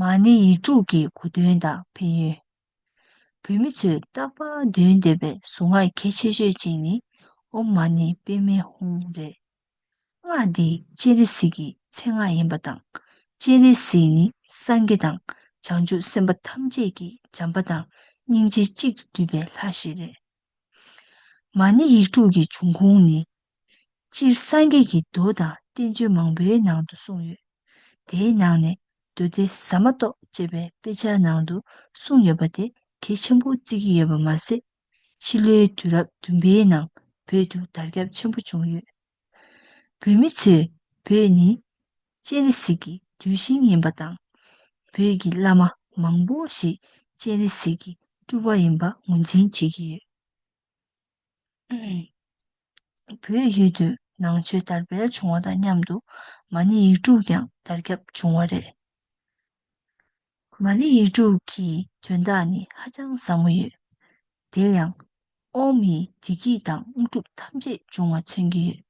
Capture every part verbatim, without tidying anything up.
མ་ཎི་ཡིག་དྲུག་གི་གོ་དོན་དང་ཕན་ཡོན། བོད་མི་ཚོས་རྟག་པར་འདོན་བསྡད་པའི་གཟུངས་སྔགས་གལ་ཆེ་ཤོས་གཅིག་ནི་ཨོཾ་མ་ཎི་པདྨེ་ཧཱུྃ་རེད། སྔགས་འདི་སྤྱན་རས་གཟིགས་ཀྱི་མཚན་སྔགས་ཡིན་པ་དང་། སྤྱན་རས་གཟིགས་ནི་སངས་རྒྱས་དང་བྱང་ཆུབ་སེམས་དཔའ་ཐམས་ཅད་ཀྱི་བྱམས་པ་དང་སྙིང་རྗེ་གཅིག་ཏུ་བསྡུས་པའི་ལྷ་ཞིག་རེད། མ་ཎི་ཡིག་དྲུག་གི་འབྱུང་ཁུངས་ནི། སྤྱིར་སངས་རྒྱས་ཀྱི་མདོ་དང་བསྟན་བཅོས་མང་པོའི་ནང་དུ་གསུངས་ཡོད། དེའི་ནང་ནས་མདོ་སྡེ་ཟ་མ་ཏོག་ཅེས་པའི་དཔེ་ཆ་ནང་དུ་གསུངས་ཡོད་པ་དེ་གལ་ཆེན་པོ་བརྩི་གི་ཡོད་པ་མ་ཟད། ཕྱི་ལོའི་དུས་རབས་བདུན་པའི་ནང་བོད་དུ་དར་ཁྱབ་ཆེན་པོ་བྱུང་ཡོད། བོད་མི་ཚོས་བོད་ནི་སྤྱན་རས་གཟིགས་ཀྱི་གདུལ་ཞིང་ཡིན་པ་དང་། བོད་ཀྱི་བླ་མ་མང་པོ་ཞིག་སྤྱན་རས་གཟིགས་ཀྱི་སྤྲུལ་པ་ཡིན་པ་ངོས་འཛིན་བྱེད་ཀྱི་ཡོད། བོད་ཡུལ་དུ་ནང་ཆོས་དར་སྤེལ་བྱུང་བ་དང་མཉམ་དུ་མ་ཎི་ཡིག་དྲུག་ཀྱང་དར་ཁྱབ་བྱུང་བ་རེད། མ་ཎི་ཡིག་དྲུག་གི་དོན་དག་ནི་ཧ་ཅང་ཟབ་མོ་ཡོད། དེ་ཡང་ཨོཾ་ཡི་བདེ་སྐྱིད་དང་དངོས་གྲུབ་ཐམས་ཅད་འབྱུང་བ་མཚོན་གྱི་ཡོད།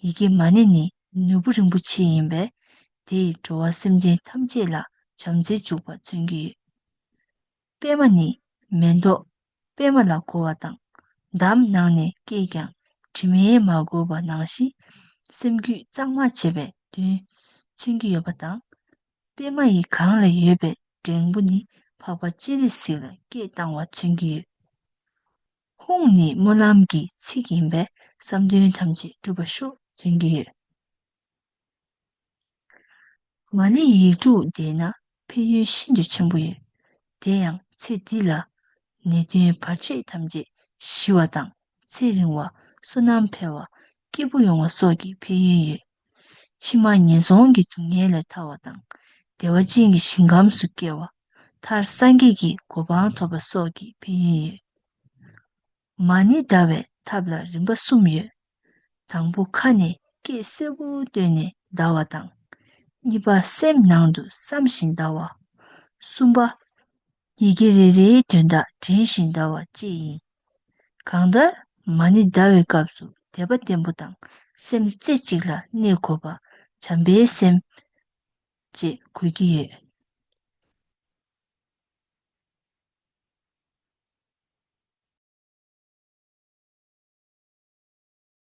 ཡི་གེ་མ་ཎི་ནི་ནོར་བུ་རིན་པོ་ཆེ་ཡིན་པས། དེ་ཡིས་འགྲོ་བ་སེམས་ཅན་ཐམས་ཅད་ལ་བྱམས་བརྩེ་འཇུག་པ་མཚོན་གྱི་ཡོད། པདྨ་ནི་མེ་ཏོག་པདྨ་ལ་གོ་བ་དང་། འདམ་ནང་ནས་སྐྱེས་ཀྱང་དྲི་མས་མ་གོས་པ་ནང་བཞིན་སེམས་རྒྱུད་གཙང་མ་བྱེད་པའི་དོན་མཚོན་གྱི་ཡོད་པ་དང་། པདྨ་ཡི་གང་ལ་ཡོད་པའི་འགྲེང་བུ་ནི་འཕགས་པ་སྤྱན་རས་གཟིགས་ལ་སྐད་བཏང་བ་མཚོན་གྱི་ཡོད། ཧཱུྃ་ནི་སྨོན་ལམ་གྱི་ཚིག་ཡིན་པས་བསམ་དོན་ཐམས་ཅད་འགྲུབ་པ་ཤོག་མཚོན་གྱི་ཡོད། མ་ཎི་ཡིག་དྲུག་བཟླས་ན་ཕན་ཡོན་ཤིན་ཏུ་ཆེན་པོ་ཡོད། དེ་ཡང་ཚེ་འདི་ལ་ནད་གདོན་བར་ཆད་ཐམས་ཅད་ཞི་བ་དང་། ཚེ་རིང་བ། བསོད་ནམས་འཕེལ་བ། སྐྱིད་པོ་ཡོང་བ་སོགས་ཀྱི་ཕན་ཡོན་ཡོད། ཕྱི་མ་ངན་སོང་གི་སྡུག་བསྔལ་ལས་ཐར་བ་དང་། བདེ་བ་ཅན་གྱི་ཞིང་ཁམས་སུ་སྐྱེ་བ། མཐར་སངས་རྒྱས་ཀྱི་གོ་འཕང་ཐོབ་པ་སོགས་ཀྱི་ཕན་ཡོན་ཡོད། མ་ཎི་བཟླ་བའི་ཐབས་ལ་རིམ་པ་གསུམ་ཡོད། དང་པོ་ཁ་ནས་སྐད་གསལ་པོ་བཏོན་ནས་བཟླ་བ་དང་། གཉིས་པ་སེམས་ནང་དུ་བསམ་བཞིན་བཟླ་བ། གསུམ་པ་ཡི་གེ་རེ་རེའི་དོན་དག་དྲན་བཞིན་བཟླ་བ་བཅས་ཡིན། གང་ལྟར་མ་ཎི་བཟླ་བའི་སྐབས་སུ་དད་པ་བརྟན་པོ་དང་སེམས་རྩེ་གཅིག་ལ་གནས་དགོས་པ། བྱམས་པའི་སེམས་བཅས་དགོས་ཀྱི་ཡོད།